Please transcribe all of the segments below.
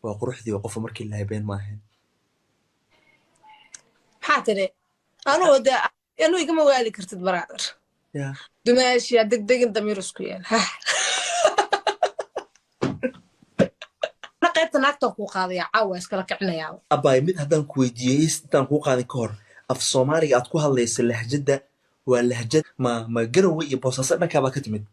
Waa quruxdii qofa markii la habeen maahayn. Maxaa tiri? Anuu de anuu igama waali kartid, brother. Ya. Dumaashiya degdegin, damiir isku yeel. Hah. Na qaybta naagta kuu qaadaya caawa iskala kicinayaa. Abaay, mid haddaan ku weydiiyey intaan kuu qaadin ka hor, af Soomaaliga aad ku hadlaysa lahjadda waa lahjad ma Garowe iyo Boosaaso dhankaa baa ka timid?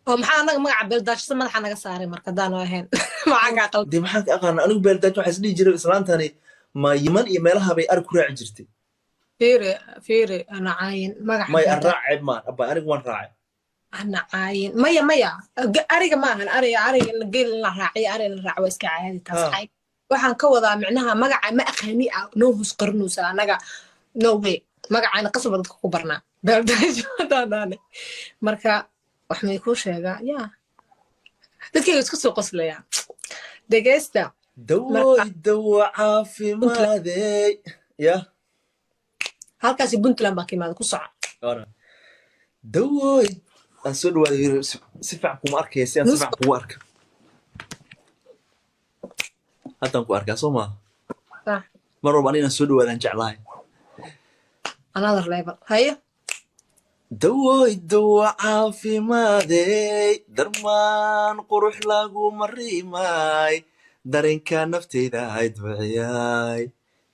Oo maxaa anaga magaca Beeldaajisa madaxa naga saaray marka haddaanu ahayn? Maxaa kaa qaldan? Dee maxaan ka aqaana anigu Beeldaajo? Waxaa is dhihi jiray islaantani ma Yiman iyo meelaha bay ari ku raaci jirtay. Fiiri, fiiri, ana caayin magaca. May an Beeldaaj. Raac ceeb maan, abaay, anigu waan raacay. Ana caayin, maya, maya. Ariga ma ahan ariga, ariga in la geel in la raaciyo, ari in la raaco waa iska caadi taas. Ha. Cayb waxaan ka wadaa micnaha magaca ma aqaani ah noo hus qarinaysa anaga. No way, magacaana qasaba dadka ku barnaa Beeldaajo haddaan dhahnay. Marka wax may kuu sheegaa ya dadkayga isku soo qoslayaa dhegeysta. Dawooy, dawo caafimaadey ya. Halkaasi Puntland baa ka imaada, ku soco. Ora. Dawooy, aan soo dhawaaday, si fiican kuma arkaya, si aan si fiican kugu arka. Haddaan ku arkaa, soo maa? Sax. Mar walba anigana soo dhawaadaan jeclahay. Another level, haye. Dawooy, dawo caafimaadey, darmaan qurux laguma rimaay, dareenka nafteyda ay duciyay,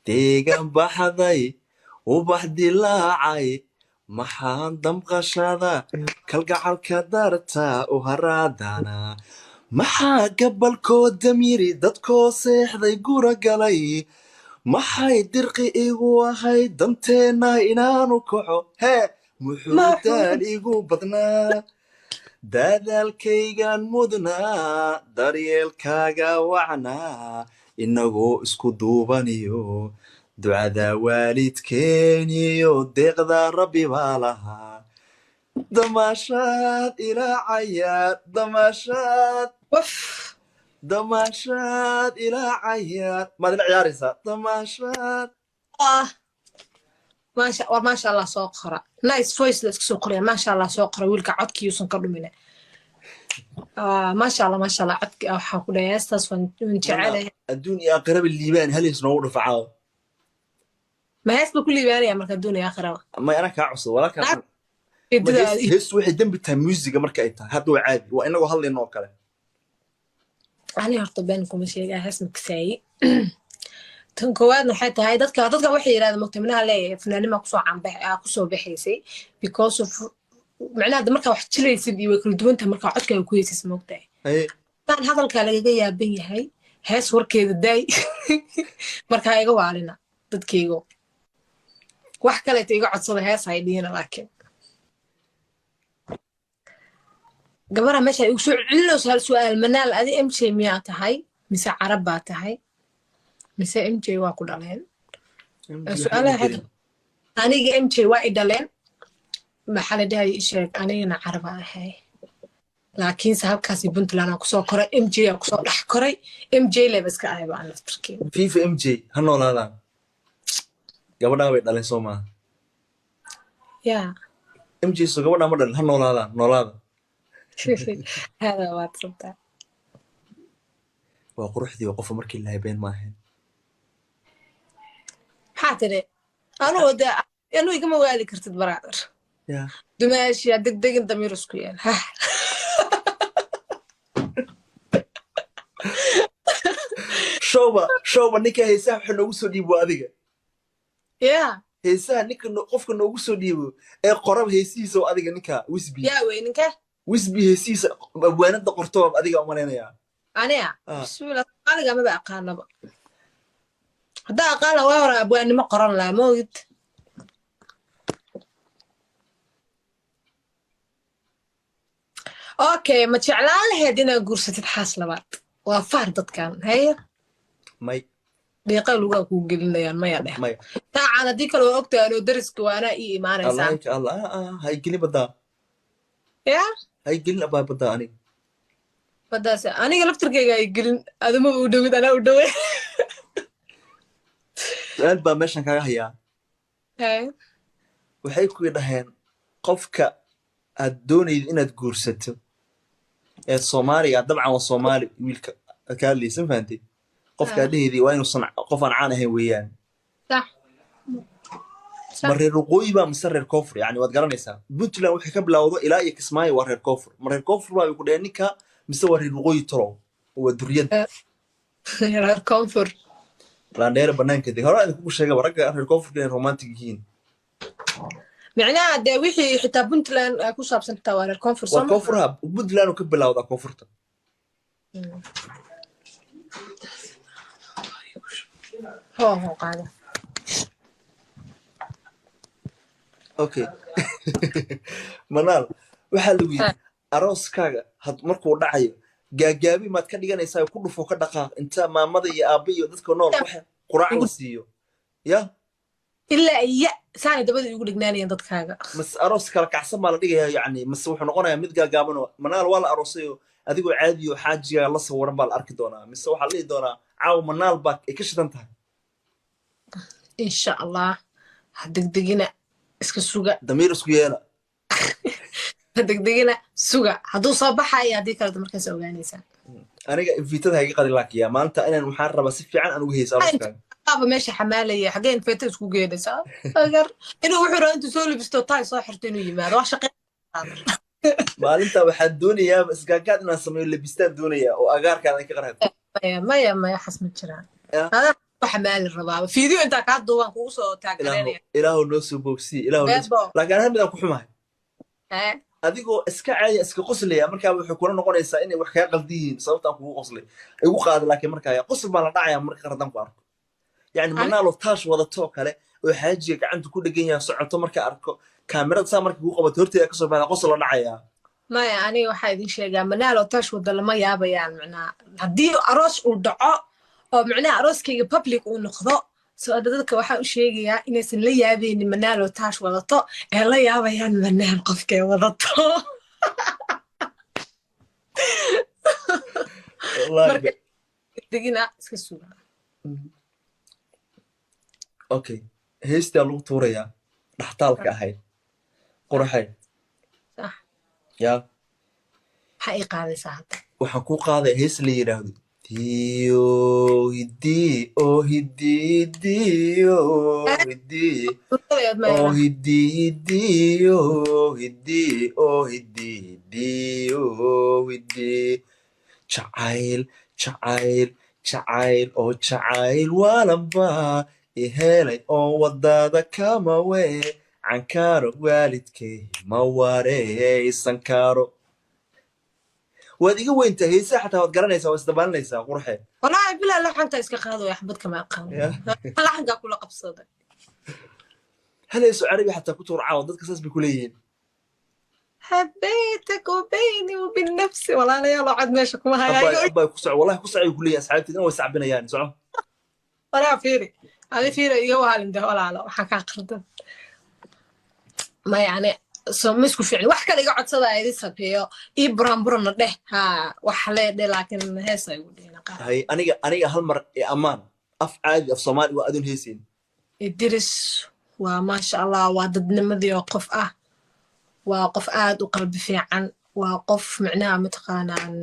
deegaan baxday, ubax dilaacay, maxaan damqashada kalgacalka darta u haraadana, maxaa gabalkoo damyiri dadkoo seexday gura galay, maxay dirqi igu ahayd danteenna inaanu kaco, hee, muxuu daal igu badnaa, dadaalkaygan mudnaa, daryeelkaaga wacnaa, inagoo isku duubaniyo ducada waalidkeeniyo deeqda Rabbi baa lahaa, damaashaad ilaa cayaar, damaashaad. Waf. Damaashaad ilaa cayaar, maad ila ciyaaraysaa damaashaad. Ah, maasha, war maasha Allah soo qora. Nice voice la isku soo qoraya. Maasha Allah soo qora, wiilka codkiiusan ka dhumine. Ah, maasha Allah, maasha Allah, codki waxaan ku dhahay heestaas waan jecelahay. Adduun iyo aakhiraba liibaan halays noogu dhufacaa. Ma hees ba ku liibaanaya marka adduun iyo aakhiraba? May, anaa kaa cusub walaalkaa. Eedada. Heestu waxay dembi tahay muusiga marka ay tahay. Hadda waa caadi, waa inagoo hadlayno oo kale. Ani horta been kuma sheegaa, hees ma kasaayi. Tan koowaadna waxay tahay dadka waxay yidhahdeen mogta minaha leeyahay fanaanima kusoo canbax aa kusoo baxaysay because of macnaha hadda markaa wax jilaysid iyo way kala duwan tahay markaa codkaaga ku heysaysa, mogtahay? Haye. Taan hadalkaa lagaga yaaban yahay, hees warkeeda daay. Markaa iga waalina dadkaygo, wax kaleeta iga codsada, hees hay dhihina. Laakiin gabadha meesha igu soo celinayso hal su'aal: Manaal, adi MJ miyaa tahay mise Carab baa tahay mise MJ waa ku dhaleen? Su'aalaha waxay tahay, aniga MJ waa i dhaleen, maxaa la dhahay, sheeg, anigana Caraba ahay, laakiinse halkaasi Puntland aan kusoo koray, MJ aan kusoo dhex koray, MJ leba iska ahay baan laftarkeeda. Fifa MJ ha noolaadaan, gabadhaa bay dhaleen, soo maaha? Ya. MJ so gabadhaa ma dhalin? Ha noolaadaan, noolaada. Hada waad sabtaa. Waa quruxdii qofa markii la habeen maahayn. Maxaa tiri? Anuu de anuu igama waali kartid, brother. Ya. Dumaashiya degdegin, damiir isku yeel. Hah. Showba showba, ninka heesaha waxa noogu soo dhiibo waa adiga. Ya. Heesaha ninka qofka noogu soo dhiibo ee qoraba heesihiisa waa adiga, ninka Wisby. Yaa wey ninka? Wisby heesihiisa abwaanada qorto waa adiga, umalaynayaa. Aniga? Ah. Bismillah, Soomaaliga maba aqaanaba. Haddaa aqaan lahaa waa hore abwaanimo qoran lahaa, ma ogid? Okay, ma jeclaan lahayd inaad guursatid xaas labaad? Waa faar dadkan haye. May. Dhiiqa lugaa kuu gelinayaan, maya dheh. Maya. Taacaan haddii kale waa ogtahay anoo dariska waa anaa ii imaanaysaa. Allah allah, ah, hay gelin badaa. Ya. Hay gelin abaa badaa aniga. Badaas aniga laftarkeyga ay gelin, adumaba u dhowid, anaa u dhoway. Su-aal baa meeshan kaga hayaa. Haye. Waxay ku dhaheen qofka aad doonayid inaad guursato ee Soomaaliga, dabcan waa Soomaali wiilka aad ka hadlaysa, ma fahantay? Qofkaa dheheedii waa inuusan qof aan caan ahayn weeyaan. Sax. Ma reer waqooyi baa mise reer koonfur? Yani waad garanaysaa, Puntland waxay ka bilowdo ilaa iyo Kismaayo waa reer koonfur. Ma reer koonfur baa ku dhaheen ninka mise waa reer waqooyi? Tolow waa duriyad? Reer koonfur. Laandheere banaanka deg. Hore idinkugu sheegaba ragga reer koonfurka inay romantic yihiin. Micnaha dee wixii xitaa Puntland ay ku saabsan xitaa waa reer koonfur. Waa soo ma? Koonfurha Puntland uu ka bilowdaa koonfurta. Hoo hoo, qaada. Okay, Manaal, waxaa lagu yidhi arooskaaga had markuu dhacayo gaagaabi maad ka dhiganaysaa, ku dhufo ka dhaqaaq inta maamada iyo aabba iyo dadka nool waxa quraac la siiyo ya? Ilaa iya saanay dabada igu dhignaanayaan dadkaaga. Mase aroos kala kacsan baa la dhigayaa yacni, mase wuxuu noqonayaa mid gaagaaban oo Manaal waa la aroosay oo adigoo caadi oo xaajigaa la sawiran baa la arki doonaa, mise waxaa la dhihi doonaa caawa Manaal baa ay ka shidan tahay? Insha Allah, ha degdegina, iska suga. Damiir isku yeela. Ha degdegina, suga hadduu soo baxaya, haddii kaleta markaas ogaanaysaa. Aniga invitada ha iga qadin, laakiya maanta inaan waxaan rabaa si fiican aan ugu heysa arooskaaga. Aba meesha xamaalaya xagee infeeta isku geenaysaa? Agar inuu wuxuu rabaa intuu soo libisto, taay soo xirto, inuu yimaado wax shaqe. Maalinta waxaan doonayaa isgaagaad inaan sameeyo, labistaan doonayaa oo agaarkaan ay ka qarxato. Maya, maya, maya, xas ma jiraan. Ya. Adaa xamaali rabaaba fiideo intaa kaa duubaan kugu soo Ilaahu taagareynaya. Ilaahu noo soo boogsiye, Ilaahu noo soo Bebo. Laakiin hal mid aan ku xumahay. Eh? Adigoo iska caadiya, iska qoslaya, markaa waxay kula noqonaysaa inay wax kaa qaldan yihiin sababta aan kugu qoslay igu qaada. Laakiin markaa yaa qosl baa la dhacaya marka qaar haddaan ku arko yani Manaalo taash wadato oo kale oo xaajiga gacanta ku dhegan yahay socoto, marka arko kaamirada saa marka kugu qabato horteeda kasoo baxda, qosol la dhacayaa. Maya, aniga waxaa idin sheegaa, Manaalo taash wada lama yaabayaan. Macnaha haddii aroos uu dhaco oo macnaha arooskayga public uu noqdo, soo hadda dadka waxaa u sheegayaa inaysan la yaabaynin Manaalo taash wadato, ee la yaabayaan Manaal qofkay wadato. Wallaahi. Marka degina, iska suga. Okay, heestaa lagu tuurayaa dhaxtaalka ahayd, quraxay. Sax. Yaa. Maxaa ii qaadaysaa hadda? Waxaan kuu qaadaya hees la yidhaahdo diyo hiddi oo hiddi diyo hiddi Hurdadeed oo mayra. Hiddi diyo hiddi oo hiddi diyo hiddi, jacayl jacayl jacayl oo jacayl waalanba ihelay oo wadada kama weecan karo, waalidkay ma wareysan karo. Waad iga weyntaa, heesaha xataa waad garanaysaa, waa isdabaalinaysaa, qurxe. Walaahi bilaa laxanka iska qaado, xabad kama aqaan. Laxankaa kula qabsaday. Hal heeso Carabi xataa ku tuur caawa, dadka saas bay ku leeyihiin. حبيتك وبيني وبين نفسي walaalayaal oo cod meesha kuma Abbay. hayaayo. Abbay, ku soco, wallahi ku socay ku leeyihin asxaabteed in way sacbinayaan, soco. Walaa fiiri, adi fiiri, iga waalinde walaalo, waxaa kaa qaldan ma yani soo ma isku fiicni. Wax kale iga codsada, idi sabeeyo ii buraanburana dheh, ha wax lee dheh, laakiin heesa igu dhihina qaar. Hay, aniga hal mar ee ammaan af caadi, af Soomaali waa adoon heesayn. Idris waa maasha Allah, waa dadnimadii oo qof ah, waa qof aad u qalbi fiican, waa qof micnaha mataqaanaan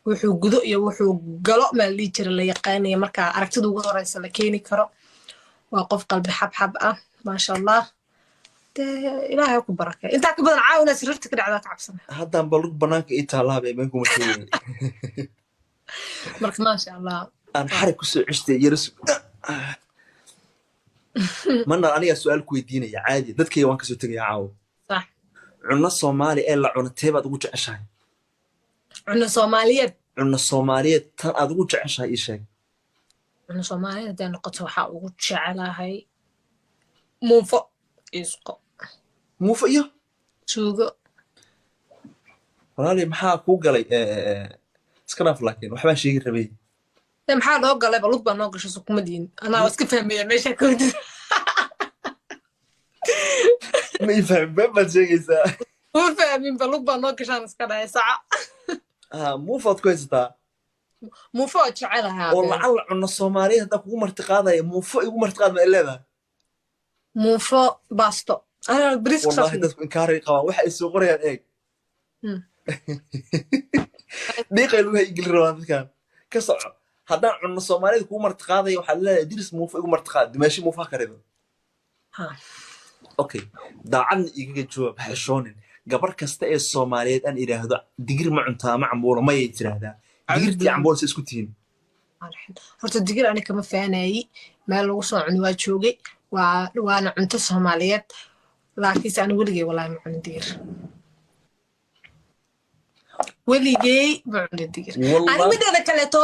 wuxuu gudo iyo wuxuu galo maa la dhihi jira la yaqaanaya marka aragtida ugu horeysa la keeni karo. Waa qof qalbi xabxab ah, maasha Allah. Dee Ilaahay ku barakay, intaa ka badan caawinaa sirarta ka dhacdaa ka cabsana. Haddaan ba lug banaanka ii taalaaba ee been kuma sheegay. Marka maasha Allah. Aan xarig kusoo ceshtay yara sug. Mana anigaa su-aal ku weydiinaya caadi, dadkayga waan kasoo tegaya caawo. Sax. Cunno Soomaali ee la cuno tee baad ugu jeceshahay? Cunno Soomaaliyeed? Cunno Soomaaliyeed tan aad ugu jeceshahay ii sheeg. Cunno Soomaaliyeed hadday noqoto, waxaa ugu jecelahay muufo isqo. Muufo iyo suugo. Walaali, maxaa kuu galay? Iska dhaaf, laakiin waxbaan sheegi rabay. De maxaa noo galay? Balug baa noo gashay sukumadiin, anaa waa iska fahmaya meesha kawdida. Ma ii fahmin, been baad sheegaysaa. Ma fahmin, balug baa noo gashaan iska dhahay saca. Ah, muufaad ku haysataa. Muufo waa jecelahaa. Oo lacala cunno Soomaaliyeed haddaan kugu martiqaadaya, muufo igu martiqaad ma leedahay? Muufo, baasto, anaa bariiska saas. Wallahi dadku inkaaray qabaan, waxa ay soo qorayaan eeg. Dhiiqay lugaha igeli rabaan dadkan ka soco. Haddaan cunno Soomaalida kugu martiqaadaya, waxaad leedahay Idris muufa igu martiqaad, dimaashi muufa karido. Ha. Okay, daacadna igaga jawaab, ha xishoonin. Gabar kasta ee Soomaaliyeed aan idhaahdo digir ma cuntaa ama cambuulo, mayay tiraahdaa. Digirtii cambuulo se isku tihiin? Horta digir ani kama faanayi. Meel lagu soo cuni waa joogay, waana cunto Soomaaliyeed, laakiinse ani weligey wallahi ma cunin digir. Weligey ma cunin digir ani. Wallahi? Mideeda kaleeto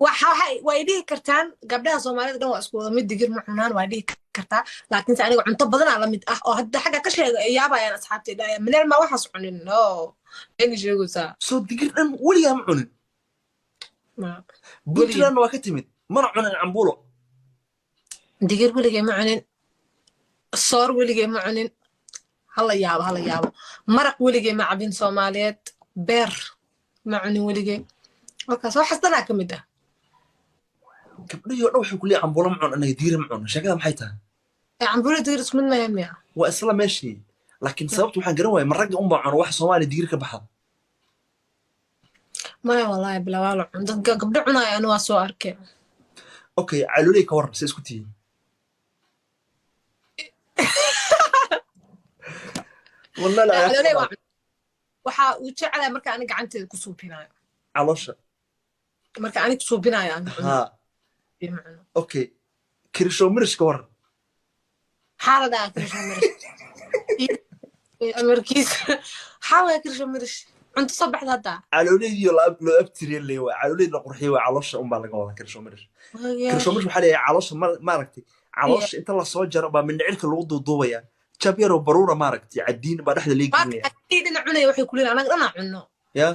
waxa way dhihi kartaan gabdhaha Soomaalida dhan waa isku wada mid, digir ma cunaan waa dhihi kartaa, laakiinse aniga cunto badanaa la mid ah oo hadda xagga ka sheega ay yaabayaan asxaabtay, dhahaya "Maneel ma waxaas cunin?" No, been sheegaysaa. Soo digir dhan weligaa ma cunin? Puntlandna waa ka timid, mana cunin cambuulo? Digir weligey ma cunin, soor weligey ma cunin. Hala yaabo, hala yaabo. Maraq weligey ma cabin Soomaaliyeed. Beer ma cunin weligey. Markaas waxaas dhanaa ka mid ah. Gabdhihii oo dhan waxay ku leeyihin cambuulo ma cun anaga, digir ma cuno. Sheekada maxay tahay? Ee cambuulo digir isku mid maahan miya? Waa isla meeshii, laakiin sababta waxaan garan waaya, ma ragga unbaa cuno wax Soomaaliya digir ka baxa? Maya, wallahi bila waa la cun. Dad gabdho cunaya ani waa soo arkay. Okay, calooley ka warran, se isku tihiin? Wallahi la Calooley waa waxaa uu jecelahay marka ani gacanteeda ku suubinayo. Caloosha. Marka ani ku suubinayo aan cuno. Ha. Ma cuno. Okay, kirisho mirish ka warran? Maxaa la dhahaa kirisho mirish? Amarkiisa maxaa waaya kirisho mirish? Cunto soo baxda hadda. Calooleydii loo abtiriye le waa calooleydi la qurxiye, waa caloosha unbaa laga wadaa kirisho mirish. Kirisho mirish waxaa leeyahay caloosha, maaragtay, caloosha inta lasoo jaro baa mindhicirka lagu duuduubaya, jab yaroo baruura, maaragtay, cadiin baa dhexda laga gelinaya. Dhinac cunaya waxay kuleeyihin anaga dhanaa cunno. Ya.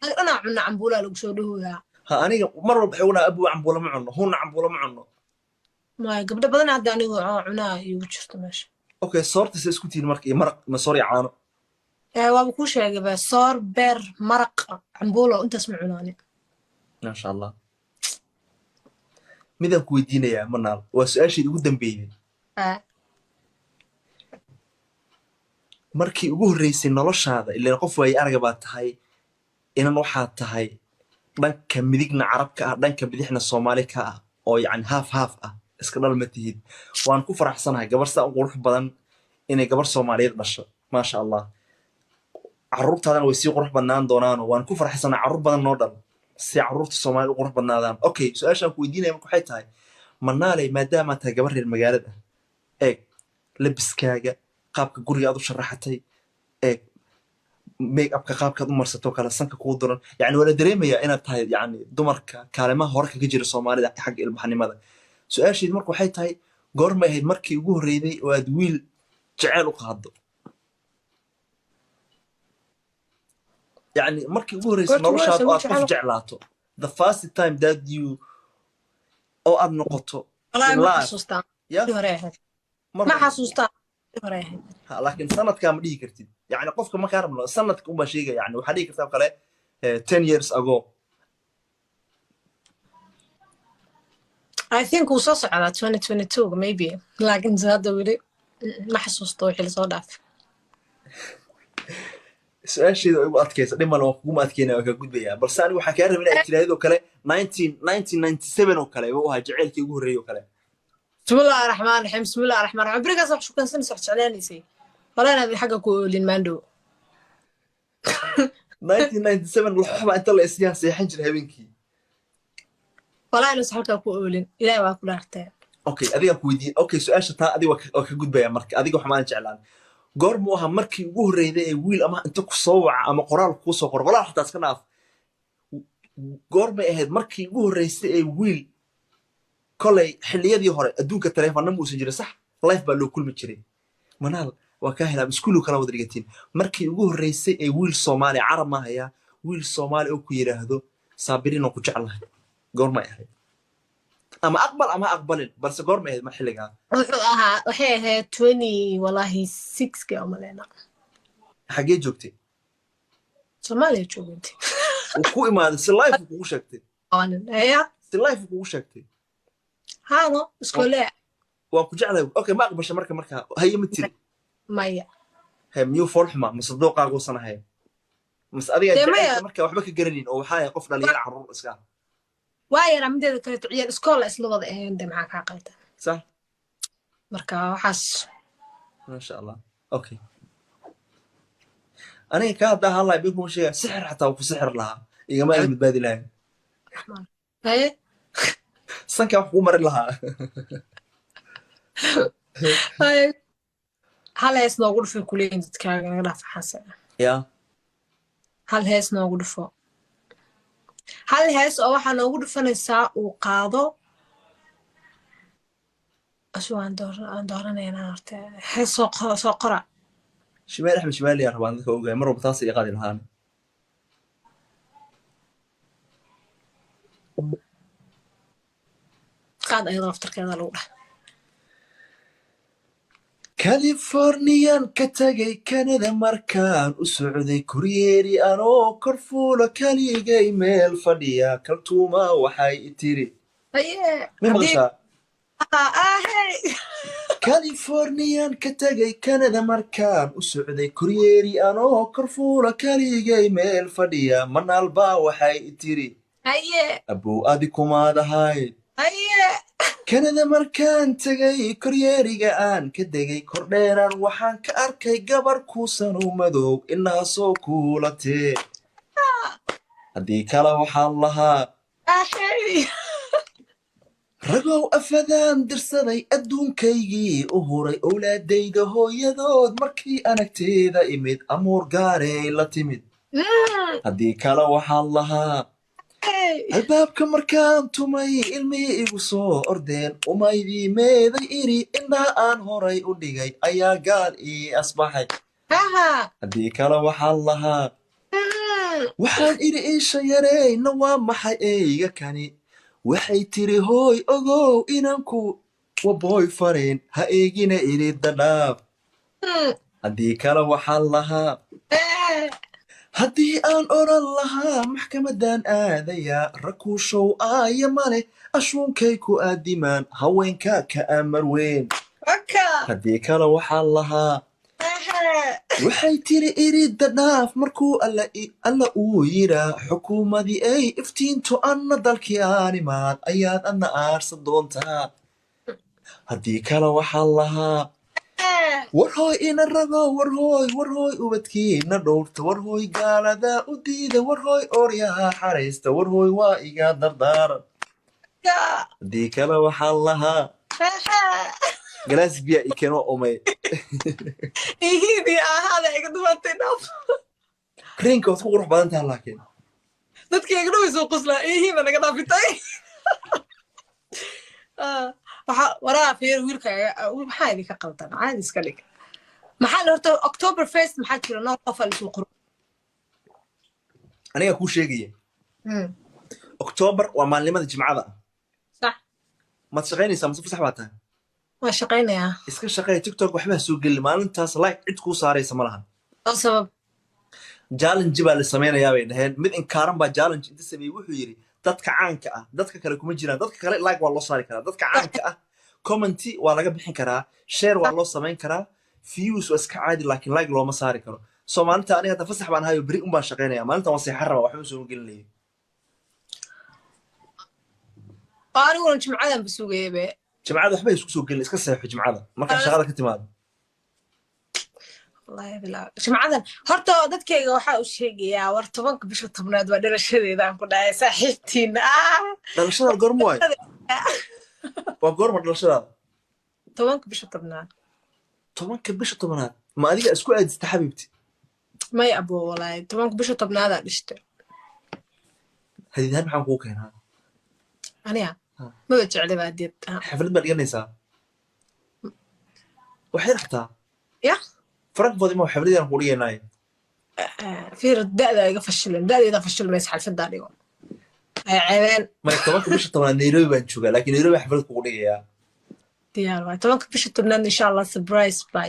Anaga dhanaa cunno cambuulaa lagu soo dhahooyaa. Ha, aniga mar walba waxay ugu abu cambuula ma cunno, huna cambuula ma cunno. Maya, gabdho badan hadda anigu oo cunaa iigu jirto meesha. Okay, soorta se isku tihiin marka, iyo maraq ma soor iyo caano? Ee, waaba kuu sheegay ba, soor, beer, maraq, cambuulo, intaas ma cunaani. Maasha Allah. Midaan ku weydiinayaa, Manaal, waa su-aasheedi ugu dambeeyey. Markii ugu horreysay noloshaada, ilaan qof waaye araga baa tahay, inan waxaad tahay dhanka midigna Carabka ah, dhanka bidixna Soomaali ka ah, oo yacni half half ah, iska dhal ma tihid. Waan ku faraxsanahay gabar saa u qurux badan inay gabar Soomaaliyeed dhasho, maasha Allah. Carruurtaadana way sii qurux badnaan doonaano waan ku faraxsanahay. Carruur badan noo dhal si carruurta Soomaalida u qurux badnaadaan. Okay, su-aashaan ku weydiinaya marka waxay tahay, Manaaley, maadaamaa tahay gabar reer magaalada ah, eeg labiskaaga, qaabka guriga aad u sharaxatay, eeg make upka qaabkaad u marsato kale, sanka kuu duran, yani waa la dareemayaa inaad tahay yani dumarka kaalimaha hore kaga jira Soomaalida xagga ilbaxnimada. Su-aasheedu marka waxay tahay, goormay ahayd markii ugu horreeyday oo aad wiil jeceyl u qaado, yani markii ugu horreysay Goorta ugu noloshaada horreysay oo aad wiil qof jecel jeclaato, the first time that you oo aad noqoto Wallaahi in ma love? xasuustaa. Ya. Hore ahayd. Mar Ma hore. xasuustaa, hore ahayd. Ha, laakiin sanadkaa ma dhihi kartid, yani qofka ma kaa rabno, sanadka unbaa sheegaya. Yani waxaa dhihi kartaa oo kale 10 years ago. I think wuu soo socdaa 2022 maybe, laakiin hadda weli ma xasuusto wixii lasoo dhaafay. Su-aasheeda oo igu adkaysa, dhib male, waan kuguma adkeynaya, waan kaa gudbayaa. Balse anigu waxaan kaa rabay inaad tirahdid oo kale 1997 oo kale buu ahaa jaceylkii ugu horreeyey oo kale. Bismillahi raxmaan raxiim, bismillahi raxmaan raxiim. Berigaas wax shukansanaysa, wax jeclaanaysay, wala inaad xagga ku oolin maandhow. 1997 laxoox baa inta la isiyaan seexan jiray habeenkii. Walaa inuusan halkaa ku oolin, Ilaahay waa ku dhaartee. Okay, adigaan ku weydiin. Okay, su-aasha taa adiga waa ka gudbaya. Marka adiga waxmaan jeclaan, goor muu ahaa markii ugu horreyday ee wiil ama inta ku soo waca ama qoraal kuu soo qoro, qoraal xataa iska dhaaf, goor may ahayd markii ugu horreysay ee wiil, kolay xilliyadii hore adduunka taleefana muusan jirin, sax, live baa loo kulmi jiray, Manaal waa kaa helaa, iskuulu kala wada dhigatiin, markii ugu horreysay ee wiil Soomaali, Carab ma hayaa, wiil Soomaali oo ku yidhaahdo "Saabiriin oo ku jeclahay", goor may ahayd? Ama aqbal ama ha aqbalin, balse goor may ahayd ma xilligaa? Wuxuu ahaa, waxay ahayd twenty wallahi sixki oo maleyna. Xaggee joogtay? Soomaaliya joogantay. Uu ku imaaday si live kugu sheegtay? Ya. Si live kugu sheegtay? Haano iskoole. "Waan ku jeclahay." Okay, ma aqbasha marka? Haye, ma tiri? Maya. He, miyuu fool xumaa mase dooqaaguusan ahayn mase adigaa Dee maya. jacaylka marka waxba ka garanin oo waxaa ahay qof dhalinyaro carruur iska ah? Waa yaraa. Mideeda kaleeto, ciyaal iskoola isla wada ahayn de, maxaa kaa qaldan? Sax. Marka waxaas. Maasha Allah. Okay, aniga kaa haddaa hadlaay, been kuma sheegaya, sixir xataa waa ku sixir lahaa, igama aadan badbaadi lahayn. Haye. Sankaa wax kugu marin lahaa. Haye, hal hees noogu dhufay kuleeyihin dadkaaga, naga dhaaf xaase. Ya. Hal hees noogu dhufo, hal hees oo waxaa noogu dhufanaysaa uu qaado asu aan dooranaynaa horta. Hees soo qora. Shimaal Axmed Shimaali yaa rabaan dadka ogaay, mar walba taas ay qaadi lahaan. Qaad ayadoo laftarkeeda lagu dhah. Californiyan ka tagay, Canada markaan u socday, kuryeeri anoo kor fuulo, kaligay meel fadhiya, kaltuuma waxay i tiri. Haye. Ma haddii maqashaa? Ahey. Californiyan ka tagay, Canada markaan u socday, kuryeeri anoo kor fuulo, kaligay meel fadhiya, manaalbaa waxay i tiri. Haye. Abow, adi kumaad ahayd. Haye. Kanada markaan tegay, koryeeriga aan ka degay, kordheeraan waxaan ka arkay gabar kuusan u madow, inaasoo kuulatee, haddii kale waxaan lahaa. Ahey. Ragow, afadaan dirsaday, adduunkaygii u huray, owlaadayda hooyadood markii anagteeda imid, amuur gaarey la timid, haddii kale waxaan lahaa. Hey. Albaabka markaan tumay, ilmihii igu soo ordeen, umaydii meeday iri, indhaha aan horay u dhigay ayaa gaal ii asbaxay. Haha. Haddii kale waxaan lahaa. Waxaan idhi, iisha yareyna waa maxay eyga kani? Waxay tiri, hooy ogow inanku waboy fareen, ha eegina idida dhaaf. Haddii kale waxaan lahaa. Haddii aan odhan lahaa, maxkamadan aadayaa, rakuushow aaya male, ashuunkay ku aadimaan, haweenka ka amar weyn. Waka. Haddii kale waxaan lahaa. Aha. Waxay tiri, iridda dhaaf. Markuu alla uu yiraa, xukuumadii ay iftiinto, anna dalkii aan imaad, ayaad adna aarsan doontaa. Haddii kale waxaan lahaa. War hooy ina rago, war hooy, war hooy, ubadkiina dhowrta, war hooy, gaalada u diida, war hooy, ooryaha xaraysta, war hooy, waa iga dardaaran. Waka. Haddii kale waxaan lahaa. Aha. Galaas biya i keeno omay. Ihidii ahaada iga dumatay, dhaaf. Reenka waad ku qurux badan tahay laakiin. Dadka iga dhaway soo qoslaa, ihiina naga dhaafitay. Waxa waraa fiir wiilka, maxaa idinka qaldan? Caadi iska dhig. Maxaa la horta October 1st maxaa jira nool qof alisuu qoro? Aniga kuu sheegaya. October waa maalinimada Jimcada. Sax. Maad shaqaynaysaa mase fasax baa tahay? Waa shaqaynayaa. Iska shaqeeya, TikTok waxbaa soo geli maalintaas, like cid kuu saaraysa ma lahan. Oo sabab? Challenge baa la samaynayaa bay dhaheen. Mid inkaaran baa challenge inta sameeyey, wuxuu yidhi dadka caanka ah, dadka kale kuma jiraan, dadka kale like waa loo saari karaa, dadka caanka ah comment waa laga bixin karaa, share waa loo samayn karaa, views waa iska caadi, laakiin like looma saari karo. So maalinta aniga hadda fasax baan hayo, beri un baan shaqaynaya, maalintan waan seexan rabaa, waxba soo gelinayo. Oo aniguna Jimcadan ba sugaya be. Jimcada waxba isku soo gelin, iska seexo Jimcada markaa shaqada ka timaado. Wallahi bilaa Jimcadan horta dadkayga waxaa u sheegayaa, war 10-ka bisha 10aad waa dhalashadeeda, aan ku dhahay saaxiibtiina. Dhalashadaada goorma waay? Waa goorma dhalashadaada? 10-ka bisha 10aad. 10-ka bisha 10aad ma adiga isku aadista, xabiibti? May abo, walaahi 10-ka bisha 10aadaa dhishta. Hadiidhaan maxaan kugu keenaa? Aniga? Ha. Maba jecli baa did. Xaflad baad dhiganaysaa waxay xataa. Ya. Frankfurt ima xafladaan kugu dhigaynaaye. Fiir, da'da iga fashilan, da'deeda fashilmaysa, xalfadaa dhigo ay ceebeen. May, 10-ka bisha 10aad Nairobi baan joogaa, laakiin Nairobi xaflad kugu dhigayaa. Diyaar waay, 10-ka bisha 10aad insha Allah surprise baa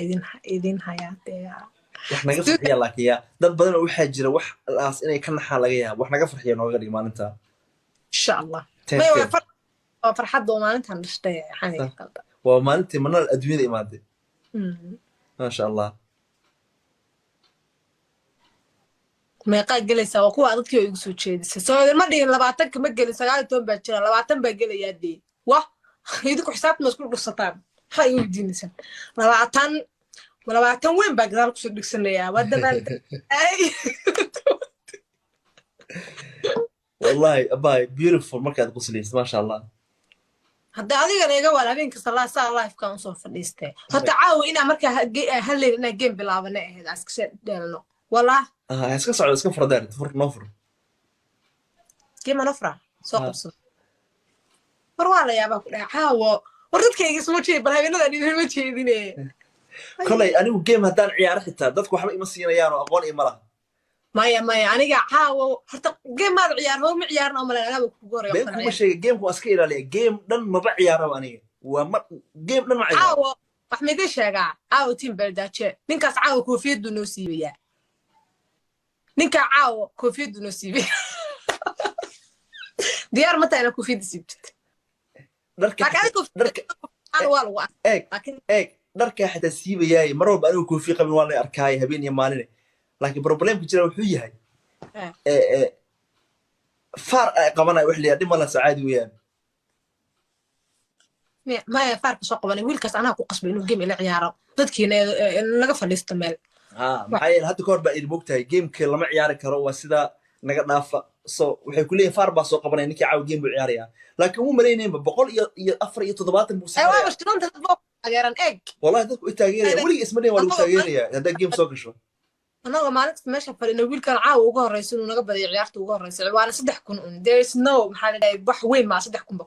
idin hayaa dee. Wax naga farxiya, laakiin yaa dad badan oo waxaa jira wax laas inay ka naxaan laga yaabo, wax naga farxiya nooga dhig maalinta. Insha Allah. Ten may waa ten. Waa farxadda oo maalintan dhashtay xaniga qalda. Waa maalintii Manaal adduunyada imaaday. Maasha Allah. Meeqaa gelaysaa? Waa kuwa dadkii oo igu soo jeedisay. Soo idinma dhihin 20-ka ma gelin, 19 baa jira, 20 baa gelayaa. Dee wah, idinku xisaabta ma isku dhufsataan? Maxaa igu weydiinaysaan? 20, 20 weyn baa gadaal kusoo dhigsanayaa. Waa dabaal. Ay. Wallahi abay, beautiful markaad qoslaysid, maasha Allah. Hadda adigana iga waal, habeen kasta laa saa livekan usoo fadhiistee. Horta caawa inaa markaa halleyn inaa game bilaabana ahayd, aan iska dheelno wallah. Ah, iska socdo, iska fur deer, fur, noo fur. Game anofra soo Ha. qabsado. War waa la yaabaa ku dhaha caawo. War dadkayga isma jeed, bal habeenadan idinma jeedine. Kolay anigu game haddaan ciyaaro xitaa dadku waxba ima siinayaan oo aqoon ima laha. Maya, maya, aniga caawo horta game maad ciyaar, hor ma ciyaarin oo malen anaaba kugu horey. Been kuma sheega, gameka waa iska ilaaliya. Game dhan maba ciyaaraba aniga, waa ma game dhan ma ciyaaro. Caawo wax maidin sheegaa? Caawo team Beeldaaje, ninkaas caawo koofiyaddu noo siibayaa. Ninkaa caawo koofiyaddu noo siibaya. Diyaar ma tahay inaad koofiyadda siibtid? Dharka Laakiin adiga dharka koofiyadda waa lagu arkay. Eeg. Laakiin Eeg, dharkaa xitaa siibayaay. Mar walba anigu koofiya qabin waa la arkaay habeen iyo maaline, laakiin problemka jira wuxuu yahay ee faar ay qabanaya wax la dhib ma laha, caadi weeyaan. Maya, faarka soo qabanay wiilkaas anaa ku qasbay inuu game ila ciyaaro, dadkiina naga fadhiisto meel. Ha, maxaa yeele hadda kahor baa idin mogtahay gameka lama ciyaari karo, waa sidaa naga dhaafa. So waxay ku leeyihin faar baa soo qabanaya ninkii caawa game buu ciyaarayaa, laakiin uma malaynayinba 174 buu Ee waaba simaraya. Shidanta dad baa ku taageeran, eeg. Wallahi dadku i taageeraya, weligii isma dhihin waa lagu taageeraya haddaa game soo gasho. Anagoo maalin kasta meesha fadhino, wiilkan caawa uga horeysa inuu naga badiyo ciyaarta uga horeysa, waana 3000 un. There is no, maxaa la dhahay, wax weyn maa 3000 ba.